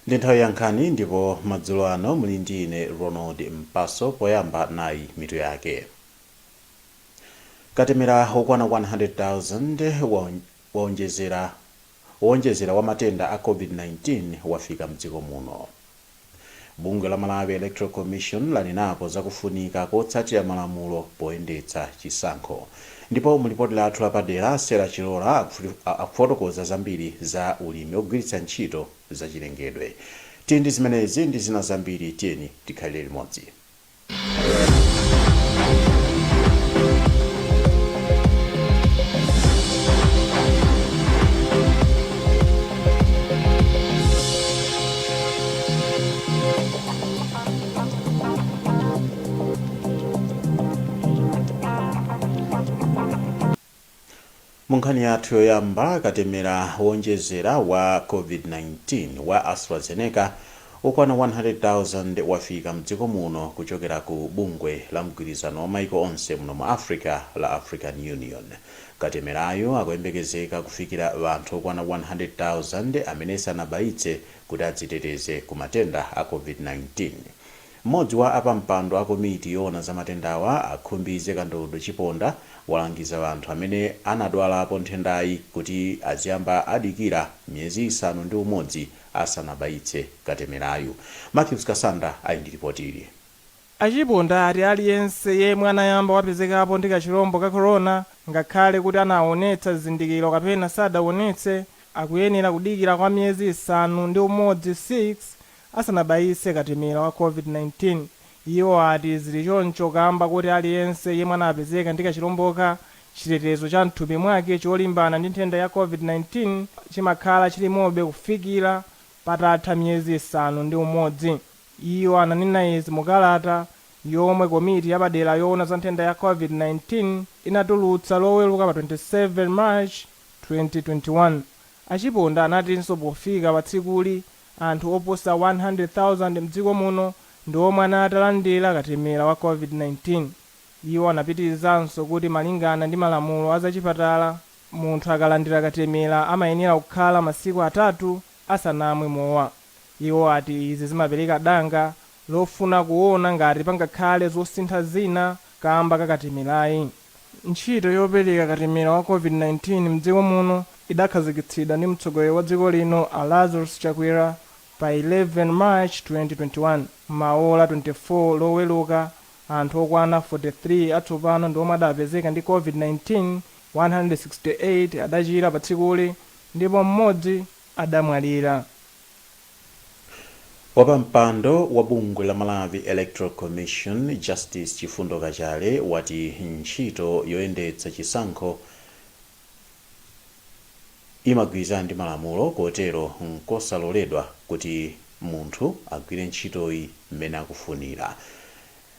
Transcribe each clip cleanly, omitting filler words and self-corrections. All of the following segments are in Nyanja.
Ndi nthawi ya nkhani ndipo madzulo ano muli ndi ine Ronald Mpaso. Poyamba nayi mitu yake. Katemera okwana 100,000 wonjezera wa matenda a COVID-19 wafika mdziko muno. Bungwe la Malawi Electoral Commission lanenapo zakufunika kotsatira malamulo poyendetsa chisankho. Ndipo mulipoti lathu lapadera, Sera Chilola akufotokoza zambiri za ulimi ogwiritsa ntchito zachilengedwe. Tili ndi zimenezi ndi zina zambiri, tiyeni tikhalire limodzi. Mu nkhani yathu yoyamba, katemera wonjezera wa COVID-19 wa AstraZeneca okwana 100,000 wafika mdziko muno kuchokera ku bungwe la mgwirizano wa maiko onse muno mu Africa la African Union. Katemerayo akuyembekezeka kufikira anthu okwana 100,000 amene sanabayitse kuti adziteteze ku matenda a COVID-19. Mmodzi wa apampando a komiti yoona za matendawa, a Khumbize Kandodo Chiponda, walangiza anthu amene anadwalapo nthendayi kuti aziyamba adikira miyezi 6 asanabayitse katemerayu. Matthews Kasanda ali ndi ripoti ili. A Chiponda ati aliyense yemwe anayamba wapezekapo ndi kachirombo ka corona, ngakhale kuti anaonetsa zizindikiro kapena sadaonetse, akuyenera kudikira kwa miyezi 6 6 asanabayitse katemera wa COVID-19. Iwo ati zili choncho kamba kuti aliyense yemwe anapezeka ndi kachiromboka, chitetezo cha mthupi mwake cholimbana ndi nthenda ya COVID-19 chimakhala chilimobe kufikira patatha miyezi 6. Iwo ananena izi mukalata yomwe komiti yapadera yoona za nthenda ya COVID-19 inatulutsa Loweruka pa 27 March 2021. A Chiponda anatinso pofika pa tsikuli, anthu oposa 100,000 mdziko muno ndi omwe anatalandira katemera wa COVID-19. Iwo anapitirizanso kuti malingana ndi malamulo a zachipatala, munthu akalandira katemera amayenera kukhala masiku 3 asanamwe mowa. Iwo ati izi zimapereka danga lofuna kuona ngati pangakhale zosintha zina kamba ka katemerayi. Ntchito yopereka katemera wa COVID-19 mdziko muno idakhazikitsidwa ndi mtsogoleri wa dziko lino a Lazarus Chakwera pa 11 March 2021. Maola 24 Loweruka, anthu okwana 43 atsopano ndi omwe adapezeka ndi COVID-19, 168 adachira pa tsikuli ndipo mmodzi adamwalira. Wapampando wa bungwe la Malawi Electoral Commission, Justice Chifundo Kachale, wati ntchito yoyendetsa chisankho imagwirizana ndi malamulo, kotero nkosaloledwa kuti munthu agwire ntchitoyi mmene akufunira.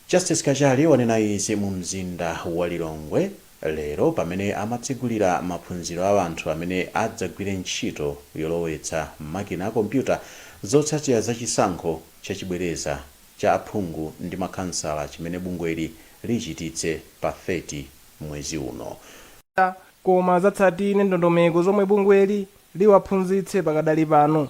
Justice Kachale wanena izi mu mzinda wa Lilongwe lero pamene amatsegulira maphunziro a anthu amene adzagwire ntchito yolowetsa makina a kompyuta zotsatira za chisankho chachibwereza cha aphungu ndi makhansala chimene bungweli lichititse pa 30 mwezi uno. Koma adzatsatire ndondomeko zomwe bungweli liwaphunzitse pakadali pano.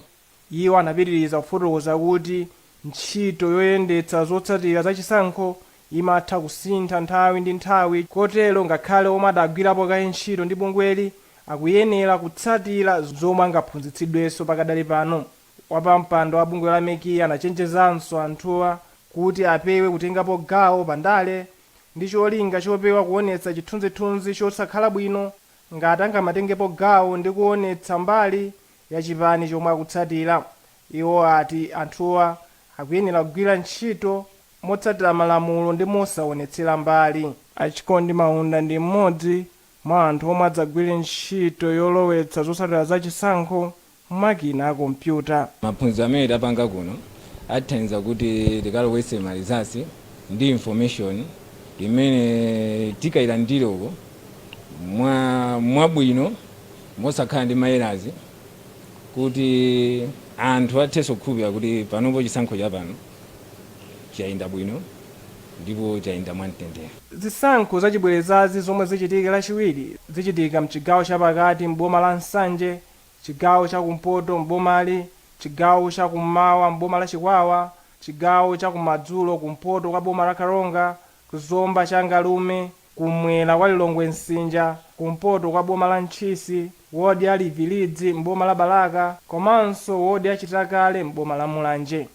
Iwo anapitiriza kufotokoza kuti ntchito yoyendetsa zotsatira za chisankho imatha kusintha nthawi ndi nthawi, kotero ngakhale omwe adagwirapo kaye ntchito ndi bungweli akuyenera kutsatira zomwe angaphunzitsidwenso pakadali pano. Wapampando wa bungwe la MEC anachenjezanso anthuwa kuti apewe kutengapo gawo pandale ndi cholinga chopewa kuonetsa chithunzithunzi chosakhala bwino ngati angamatengepo gawo ndi kuonetsa mbali ya chipani chomwe akutsatira. Iwo ati anthuwa akuyenera kugwira ntchito motsatira malamulo ndi mosaonetsera mbali. A Chikondi Maunda ndi mmodzi mwa anthu omwe adzagwire ntchito yolowetsa zotsatira za chisankho makina a kompyuta. Maphunziro amene tapanga kuno atithandiza kuti tikalowetse ma results ndi information imene tikayilandire uko mwabwino, mosakhala ndi ma errors, kuti anthu athenso kukhulupirira kuti panopo chisankho chapano chayenda bwino ndipo chayenda mwamtendere. Zisankho zachibwerezazi zomwe zichitike Lachiwiri zichitika mchigawo chapakati m'boma la Nsanje, chigawo chakumpoto m'bomali, Chigawo chakummawa mboma la Chikwawa, chigawo chakumadzulo kumpoto kwa boma la Karonga, kuzomba Changalume, kumwera kwa Lilongwe Msinja, kumpoto kwa boma la Ntchisi, wodi ya Livilidzi mboma la Balaka, komanso wodi ya Chitakale mboma la Mulanje.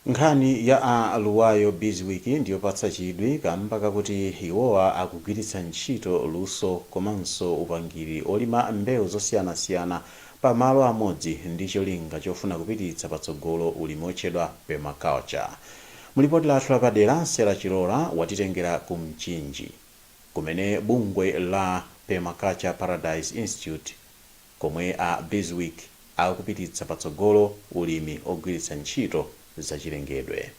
Nkhani ya a Luwayo Bizwick ndiyopatsa chidwi kamba kakuti iwowa akugwiritsa ntchito luso komanso upangiri olima mbewu zosiyanasiyana pa malo amodzi ndi cholinga chofuna kupititsa patsogolo ulimi otchedwa permaculture. Mulipoti lathu lapadera, Sera Chilora watitengera ku Mchinji, kumene bungwe la Permaculture Paradise Institute, komwe a Bizwick akupititsa patsogolo ulimi ogwiritsa ntchito zachilengedwe.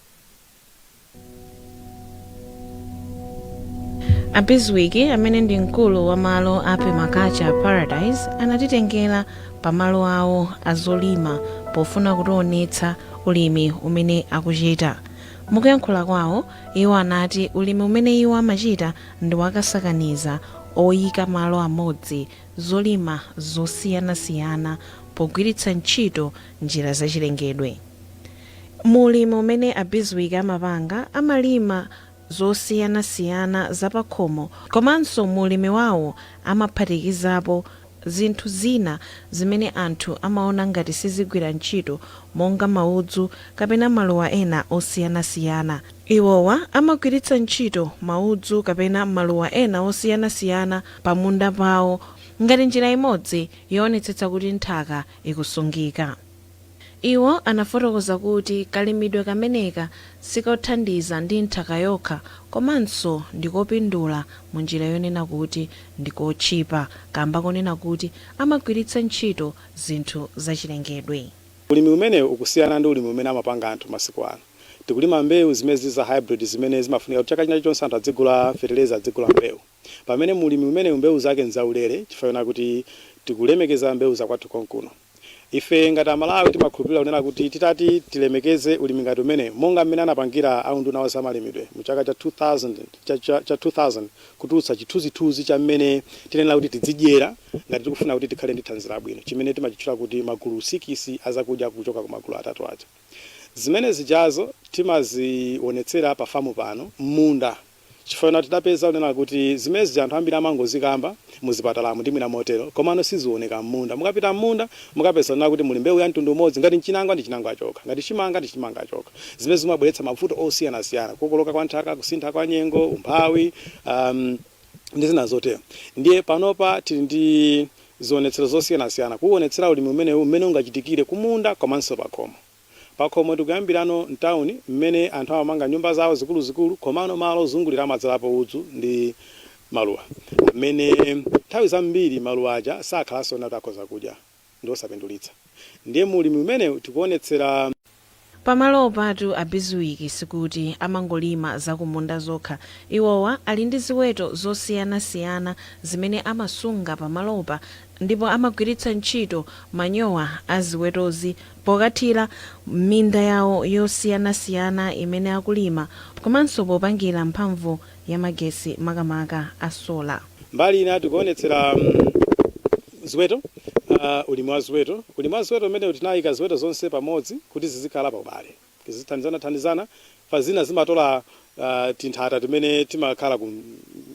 A Bizwick, amene ndi mkulu wa malo a Permaculture Paradise, anatitengera pamalo awo azolima pofuna kutionetsa ulimi umene akuchita. Mukuyankhula kwawo, iwo anati ulimi umene iwo amachita ndi wakasakaniza, oyika malo amodzi zolima zosiyanasiyana pogwiritsa ntchito njira zachilengedwe. Mulimi umene a Bizwick amapanga, amalima zosiyanasiyana zapakhomo, komanso mulimi wawo amaphatikizapo zinthu zina zimene anthu amaona ngati sizigwira ntchito, monga maudzu kapena maluwa ena osiyanasiyana. Iwowa amagwiritsa ntchito maudzu kapena maluwa ena osiyanasiyana pamunda pawo ngati njira imodzi yoonetsetsa kuti nthaka ikusungika. Iwo anafotokoza kuti kalimidwe kameneka sikothandiza ndi nthaka yokha, komanso ndikopindula mu njira yonena kuti ndikotchipa, kamba konena kuti amagwiritsa ntchito zinthu zachilengedwe. Ulimi umenewu ukusiyana ndi ulimi umene amapanga anthu masiku ano. Tikulima mbewu zimene zili za hybrid, zimene zimafunika kuti chaka china chonse anthu adzigula fertilizer, adzigula mbewu, pamene mulimi umenewu mbewu zake nzaulere, chifukwa kuti tikulemekeza mbewu zakwathu konkuno. Ife ngati Amalawi timakhulupirira kunena kuti titati tilemekeze ulimi ngati umene, monga mmene anapangira aunduna wa zamalimidwe mu chaka cha 2000, cha 2000, kutulutsa chithunzithunzi cha mmene tinena kuti tidzidyera ngati tikufuna kuti tikhale ndi thanzi labwino, chimene timachitchula kuti magulu 6 azakudya kuchoka ku magulu atatu aja, zimene zijazo timazionetsera pa famu pano m'munda, chifukwa tidapeza kunena kuti zimene zija anthu ambiri amangozikamba muzipatalamo ndi mwina motero, komano sizioneka m'munda. Mukapita m'munda mukapeza kunena kuti muli mbewu ya mtundu umodzi, ngati mchinangwa ndi chinangwa chokha, ngati chimanga ndi chimanga chokha, zimene zimabweretsa mavuto osiyanasiyana: kukoloka kwa nthaka, kusintha kwa nyengo, umphawi, ndi zina zotero. Ndiye panopa tili ndi zionetsero zosiyanasiyana kuwonetsera ulimi umenewu mmene ungachitikire kumunda komanso pakhomo. Pakhomo tikuyambirano mtawuni, mmene anthu amamanga nyumba zawo zikuluzikulu, komano malo ozungulira amadzalapo udzu ndi maluwa, amene nthawi zambiri maluwa aja sakhalanso nati akhoza kudya, ndi osapindulitsa. Ndiye mulimi umenewu tikuonetsera. Pamalo patu a Bizwick sikuti amangolima zakumunda zokha. Iwowa ali ndi ziweto zosiyanasiyana zimene amasunga pamalopa, ndipo amagwiritsa ntchito manyowa a ziwetozi pokathira minda yawo yosiyanasiyana imene akulima, komanso popangira mphamvu ya magesi, makamaka a solar. Mbali ina tikuonetsera ziweto, ulimi wa ziweto. Ulimi wa ziweto umene tinayika ziweto zonse pamodzi kuti zizikhala pa ubale, zizithandizana thandizana pa zina, zimatola tinthata timene timakhala ku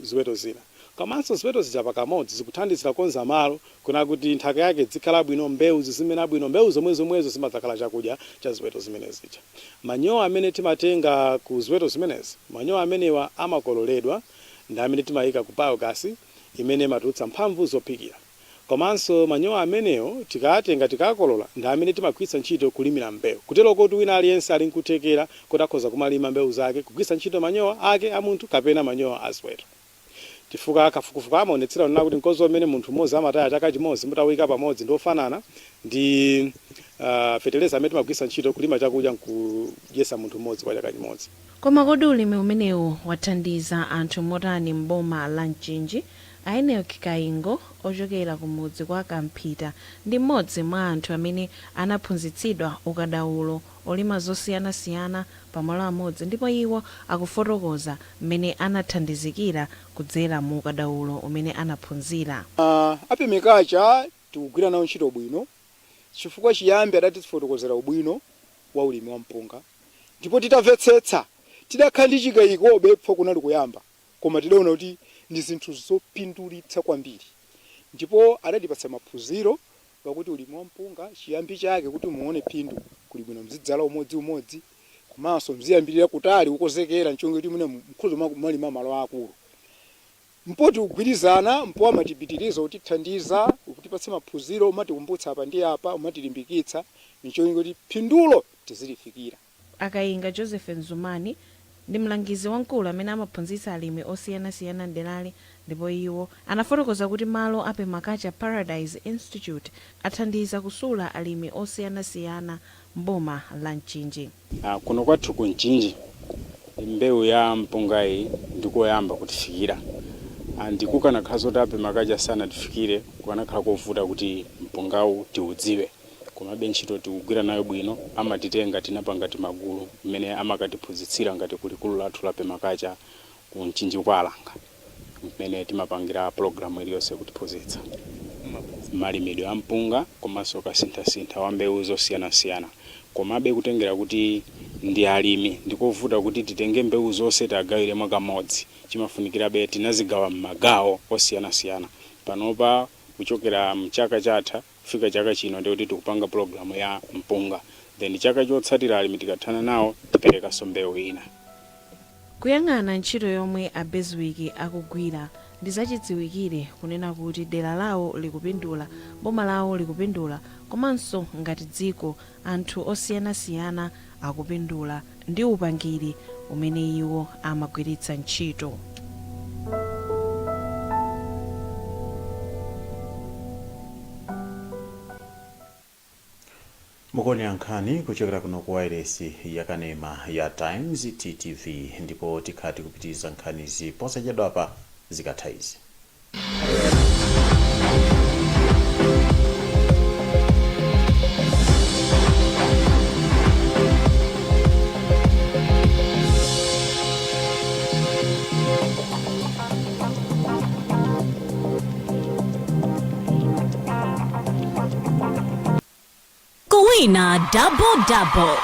ziweto zina, komanso ziweto zija pakamodzi zikuthandizira konza malo kuna kuti nthaka yake zikhala bwino, mbewu zizimera bwino, mbewu zomwe zomwezo zimadzakhala chakudya cha ziweto zimene zija. Manyowa amene timatenga ku ziweto zimenezi, manyowa amenewa amakololedwa, ndi amene timayika ku biogas imene imatulutsa mphamvu zophikira. Komanso manyowa amenewo tikatenga, tikakolola, ndi amene timagwiritsa ntchito kulimira mbewu, kutero kuti wina aliyense ali nkuthekera kuti akhoza kumalima mbewu zake kugwiritsa ntchito manyowa ake a munthu kapena manyowa a ziweto, chifukwa kafukufuku amaonetsera kunena kuti mkodzo umene munthu mmodzi amataya chaka chimodzi mutawika pamodzi ndi ofanana ndi feteleza amene timagwiritsa ntchito kulima chakudya nkudyesa munthu mmodzi kwa chaka chimodzi. Koma kodi ulimi umenewu wathandiza anthu motani m'boma la Mchinji? Aenel Kaingo, ochokera kumudzi kwa Kamphita, ndi mmodzi mwa anthu amene anaphunzitsidwa ukadaulo olima zosiyanasiyana pamalo amodzi, ndipo iwo akufotokoza mmene anathandizikira kudzera mu ukadaulo umene anaphunzira. A permaculture tikugwira nawo ntchito bwino. Chifukwa chiyambi adatifotokozera ubwino wa ulimi wa mpunga, ndipo titamvetsetsa tidakhala ndi chikayikobe pho kunali kuyamba, koma tidaona kuti ndi zinthu zopindulitsa kwambiri. Ndipo adatipatsa maphunziro pakuti ulimi wa mpunga chiyambi chake kuti muone phindu kuli bwino mzidzala umodziumodzi, komanso mziyambirira kutali kukonzekera nchonge kuti mune mkhuzo malima malo akulu. Mpoti kugwirizana mpo amatipitiriza kutithandiza, kutipatsa maphunziro, umatikumbutsa apa ndi apa, umatilimbikitsa nchonge kuti phindulo tizilifikira. Akayinga Joseph Nzumani ndi mlangizi wamkulu amene amaphunzitsa alimi osiyanasiyana mderali, ndipo iwo anafotokoza kuti malo a Permaculture Paradise Institute athandiza kusula alimi osiyanasiyana mboma la Mchinji. Kuno kwathu ku Mchinji mbewu ya mpungayi ndikoyamba kutifikira. Ndikukanakhala zoti a Permaculture sanatifikire, kukanakhala kovuta kuti mpungawu tiudziwe. Komabe ntchito tikugwira nayo bwino, amatitenga tinapanga timagulu mmene amakatiphunzitsira ngati kulikulu lathu la Permaculture ku Mchinji kwa Alanga, mmene timapangira pologalamu iliyonse kutiphunzitsa malimidwe a mpunga komanso kasinthasintha wa mbewu zosiyanasiyana. Komabe kutengera kuti ndi alimi, ndikovuta kuti titenge mbewu zonse tagawire mwakamodzi, chimafunikirabe tinazigawa m'magawo osiyanasiyana. Panopa kuchokera mchaka chatha kufika chaka chino ndikuti tikupanga pologalamu ya mpunga, then chaka chotsatira alimi tikathana nawo tiperekanso mbewu ina. Kuyang'ana ntchito yomwe a Beswick akugwira, ndi zachidziwikire kunena kuti dera lawo likupindula, boma lawo likupindula, komanso ngati dziko anthu osiyanasiyana akupindula ndi upangiri umene iwo amagwiritsa ntchito. Mukuonera nkhani kuchokera kuno ku wailesi yakanema ya Times TTV, ndipo tikhala tikupitiriza nkhanizi posachedwapa zikatha izi. Kuwina double double.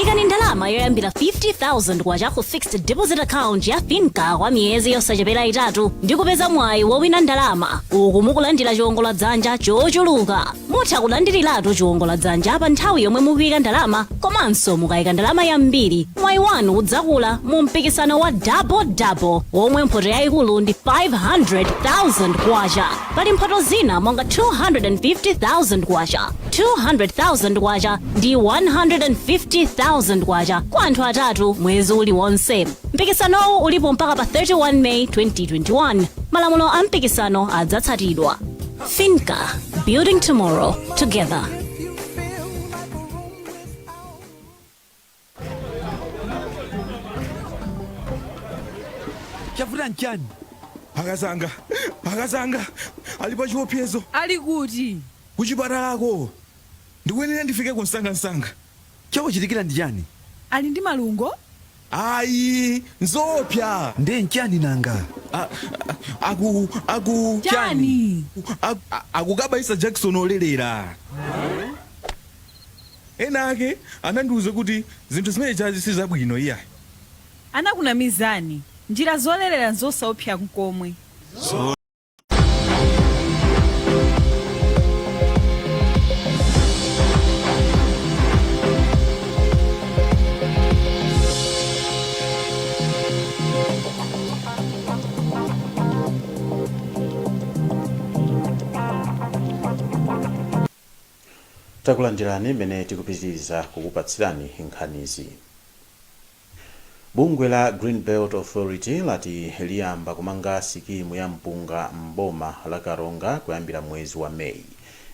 Ikani ndalama yoyambira 50,000 kwacha ku fixed deposit account ya Finca kwa miyezi yosachepera 3 ndi kupeza mwayi wowina ndalama uku mukulandira chiwongoladzanja chochuluka. Mutha kulandiriratu chiwongoladzanja pa nthawi yomwe mukuyika ndalama, komanso mukayika ndalama yambiri mwayi wanu udzakula mu mpikisano wa double double womwe mphoto yayikulu ndi 500,000 kwacha. Pali mphoto zina monga 250,000 kwacha, 200,000 kwacha ndi 150,000 kwacha kwa anthu atatu mwezi uliwonse. Mpikisanowu ulipo mpaka pa 31 May 2021. Malamulo a mpikisano adzatsatidwa. Finca, building tomorrow together. Chavuta nchani? Akazanga, akazanga ali pa chiopsezo. Ali kuti? Kuchipatalako, ndikuyenera ndifike kumsangamsanga. Chakuchitikira ndi chani? Ali ndi malungo? Ayi, nzopsa. Ndiye nchani nanga? Aku aku Chani? Akukabaisa Jackson olerera. Ena ake anandiwuza kuti zinthu zimene chazi sizabwino iya. Anakunamizani. Njira zolerera nzosaopsa nkomwe. Takulandirani mmene tikupitiriza kukupatsirani nkhanizi. Bungwe la Green Belt Authority lati liyamba kumanga sikimu ya mpunga mboma la Karonga kuyambira mwezi wa Meyi.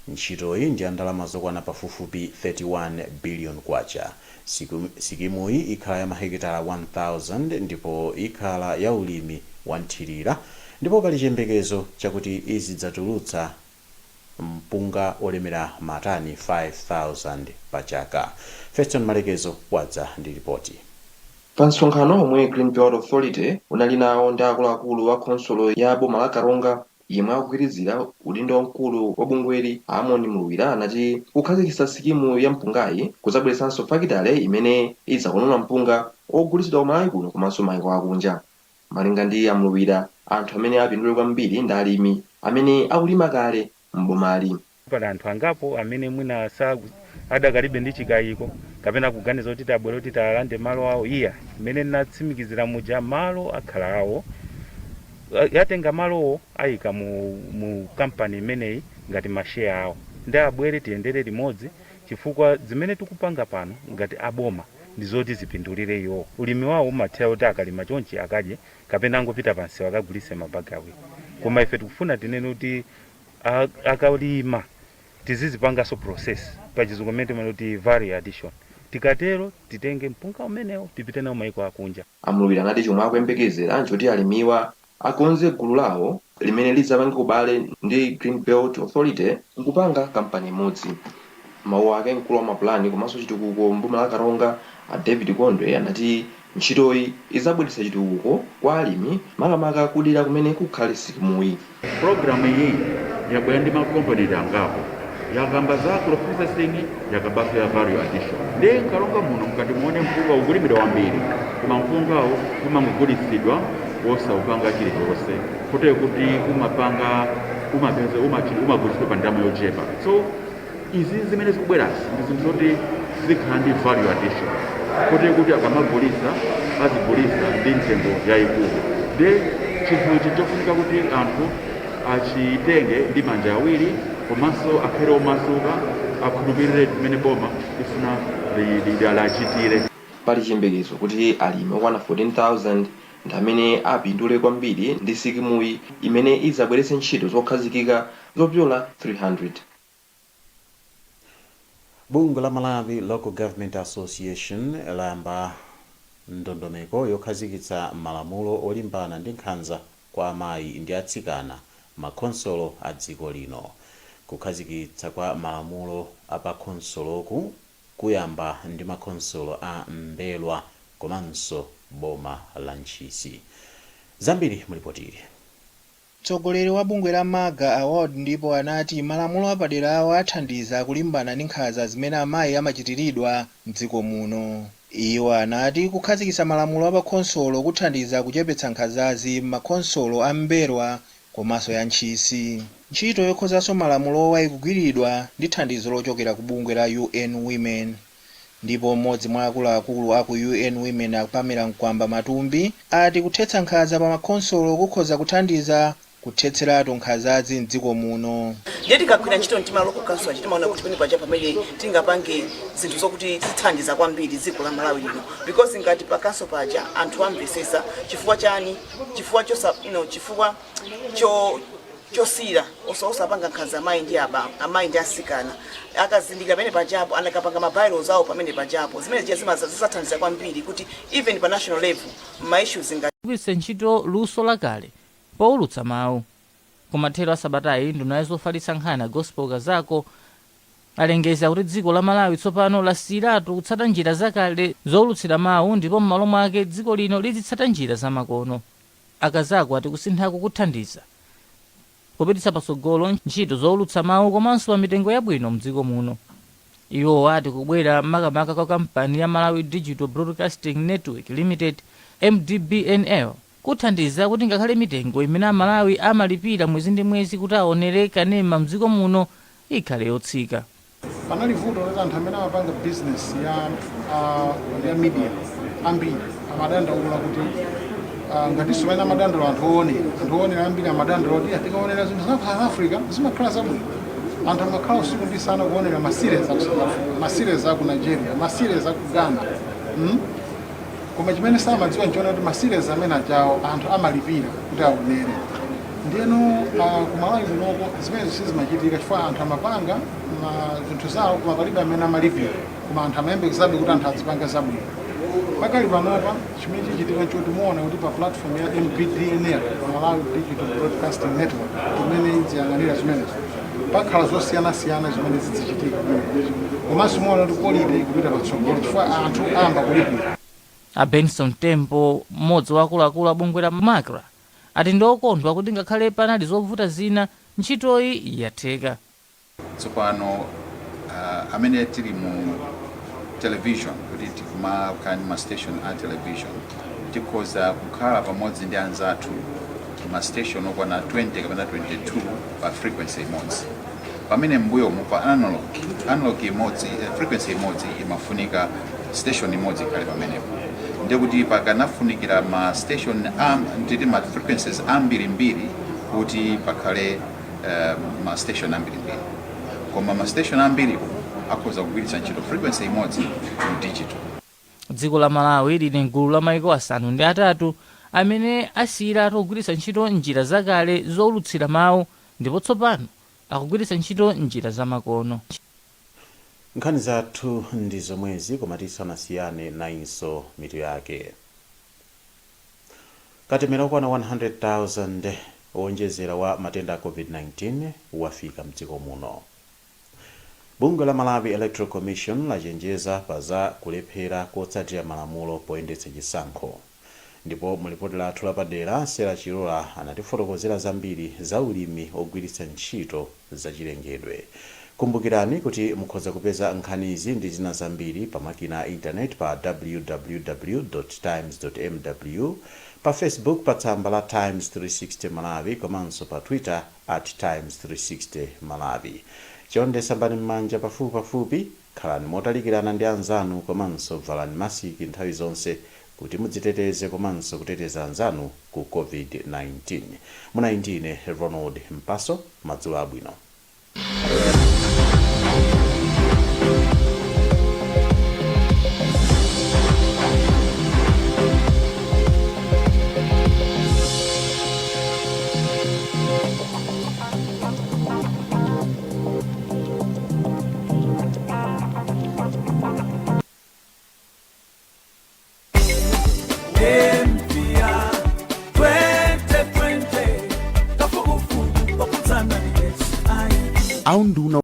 Ntchitoyi ndi ya ndalama zokwana pafupifupi 31 billion kwacha. Sikimuyi ikhala ya mahekitala 1000 ndipo ikhala ya ulimi wa nthirira, ndipo pali chiyembekezo chakuti izidzatulutsa mpunga olemera matani 5000 pa chaka. Feston Malekezo wadza ndi ripoti. Pa msonkhano omwe Green Belt Authority unali nawo ndi akuluakulu a khonsolo ya boma la Karonga, Yemwe akugwirizira udindo wamkulu wa bungweli, Amon Mluwira, anati kukhazikitsa sikimu ya mpungayi kudzabweretsanso fakitale imene idzakonola mpunga ogulitsidwa ku Malawi kuno komanso mayiko akunja. Malinga ndi Amluwira, anthu amene apindule kwambiri ndi alimi amene akulima kale m'bomali. Pali anthu angapo amene mwina adakalibe ndi chikayiko kapena kuganiza kuti tabwera kuti talande malo awo. Iya, imene ndinatsimikizira muja, malo akhala awo. Yatenga malowo, ayika mu kampani imeneyi ngati masheya awo, ndi abwere tiyendere limodzi, chifukwa zimene tikupanga pano ngati aboma ndi zoti zipindulire iwo. Ulimi wawo umathera kuti akalima chonchi akadye kapena angopita pansi akagulitse mabagi awiri, koma ife tikufuna tinene kuti akalima tizizipanganso process, pachizungu imene timati kuti value addition. Tikatero titenge mpunga umenewo tipite nawo maiko akunja. Amluwira anati chomwe akuyembekezera nchoti alimiwa akonze gulu lawo limene lidzapange ubale ndi Green Belt Authority nkupanga kampani imodzi. Mawu ake, mkulu wa mapulani komanso chitukuko mboma la Karonga, a David Kondwe, anati ntchitoyi idzabweretsa chitukuko kwa alimi, makamaka kudera kumene kukhale sikimuyi. Pulogalamu iyi yabwera ndi ma component angapo. Yakamba za agro processing, yakambanso ya value addition. Ndi Nkalonga muno mkati muone mpunga ukulimidwa wambiri, koma mpungawo umangogulitsidwa wosaupanga chilichonse, kotero kuti umapanga umapeza umagulitsidwa pa ndalama yochepa. So izi zimene zikubwerazi ndi zinthu zoti zikhala ndi value addition, kotero kuti akamagulitsa azigulitsa ndi mtengo yayikulu. Ndi chinthu ichi chofunika kuti anthu achitenge ndi manja awiri, komanso akhale omasuka, akhulupirire zimene boma lifuna lachitire. Pali chiyembekezo kuti alimi okwana 14,000 ndi amene apindule kwambiri ndi sikimuyi, imene idzabweretse ntchito zokhazikika zopyola 300. Bungwe la Malawi Local Government Association layamba ndondomeko yokhazikitsa malamulo olimbana ndi nkhanza kwa amayi ndi atsikana makhonsolo a dziko lino. Kukhazikitsa kwa malamulo apakhonsoloku kuyamba ndi makhonsolo a Mbelwa komanso boma la Ntchisi. Zambiri mulipotili. Mtsogoleri wa bungwe la MALGA Award ndipo anati malamulo apadera awo athandiza kulimbana ndi nkhanza zimene amayi amachitiridwa mdziko muno. Iwo anati kukhazikitsa malamulo apakhonsolo kuthandiza kuchepetsa nkhanzazi m'makhonsolo a Mbelwa komanso ya Ntchisi. Ntchito yokhozanso malamulowa ikugwiridwa ndi thandizo lochokera ku bungwe la UN Women, ndipo mmodzi mwa akuluakulu aku UN Women, a Pamela Mkwamba Matumbi, ati kuthetsa nkhanza pa makhonsolo kukhoza kuthandiza kuthetseratu nkhanzazi mdziko muno. Ndiye tikagwira ntchito ndi ma local council aja, timaona kuti pamene paja pamene tingapange zinthu zokuti zithandiza kwambiri dziko la Malawi lino, because ngati pa council paja anthu amvesesa chifukwa chani, chifukwa chosa no, chifukwa cho chosira osapanga nkhanza amayi ndi aba amayi ndi asikana, akazindikira pamene pajapo, anakapanga ma bylaws awo pamene pajapo, zimene zija zimazathandiza kwambiri kuti even pa national level ma issues ngati Kugwiritsa ntchito luso lakale powulutsa mawu. Kumathero a sabatayi, nduna ya zofalitsa nkhani a Gospel Kazako alengeza kuti dziko la Malawi tsopano lasiyiratu kutsata njira zakale zowulutsira mawu, ndipo m'malo mwake dziko lino lizitsata njira zamakono. A Kazako ati kusinthaku kuthandiza kupititsa patsogolo ntchito zowulutsa mawu komanso pa mitengo yabwino mdziko muno. Iwo ati kubwera makamaka kwa kampani ya Malawi Digital Broadcasting Network Limited, MDBNL, kuthandiza kuti ngakhale mitengo imene Amalawi amalipira mwezi ndi mwezi kuti aonere kanema mdziko muno ikhale yotsika. Panali vuto loti anthu amene amapanga business ya media ambiri amadandaula kuti ngatinso pamene amadandaula anthu oonera ambiri amadandaula kuti tikaonera zinthu za ku South Africa zimakhala zabwino. Anthu amakhala usiku ndi usana kuonera ma series aku South Africa, ma series aku Nigeria, ma series aku Ghana. Koma chimene samadziwa nchiona kuti ma series amene achawo anthu amalipira kuti aonere. Ndiyeno ku Malawi kunoko zimene sizimachitika, chifukwa anthu amapanga ma zinthu zawo koma palibe amene amalipira, koma anthu amayembekezabe kuti anthu azipanga zabwino. Pakali panopa chimene chichitika nchoti muona kuti pa platform ya MBDNL, Malawi Digital Broadcasting Network, imene idziyang'anira zimenezo, pakhala zosiyanasiyana zimene zidzichitika kumeneko, komanso muona kuti quality ikupita patsogolo chifukwa anthu ayamba kulipira. A Benson Tempo, mmodzi wa akuluakulu a bungwe la MACRA, Ati ndi okondwa kuti ngakhale panali zovuta zina, ntchitoyi yatheka. Tsopano amene tili mu television, kuti tikumakhala ndi ma station a television, tikhoza kukhala pamodzi ndi anzathu ma station okwana 20 kapena 22 pa frequency imodzi, pamene mbuyomu pa analog imodzi, frequency imodzi imafunika station imodzi ikhale pamenepo. Ndiye kuti pakanafunikira ma station nditi ma frequencies ambirimbiri kuti pakhale ma station ambirimbiri, koma ma station ambiriwo akhoza kugwiritsa ntchito frequency imodzi mu digital. Dziko la Malawi lili mgulu la maiko 8 amene asiyiratu kugwiritsa ntchito njira zakale zowulutsira mawu ndipo tsopano akugwiritsa ntchito njira zamakono. Nkhani zathu ndi zomwezi, koma tisanasiyane, nayinso mitu yake. Katemera okwana 100,000 owonjezera wa matenda a COVID-19 wafika mdziko muno. Bungwe la Malawi Electoral Commission lachenjeza pa za kulephera kotsatira malamulo poyendetsa chisankho. Ndipo mu lipoti lathu lapadera, Sera Chilola anatifotokozera zambiri za ulimi ogwiritsa ntchito zachilengedwe. Kumbukirani kuti mukhoza kupeza nkhanizi ndi zina zambiri pa makina a intaneti pa www.times.mw, pa Facebook pa tsamba la Times 360 Malawi, komanso pa Twitter @Times360Malawi. Chonde sambani m'manja pafupipafupi, khalani motalikirana ndi anzanu, komanso valani masiki nthawi zonse kuti mudziteteze komanso kuteteza anzanu ku COVID-19. Munali ndine Ronald Mpaso. Madzulo abwino. MVA 2020 kafukufuku okhudzana ndi HIV. Aunduna.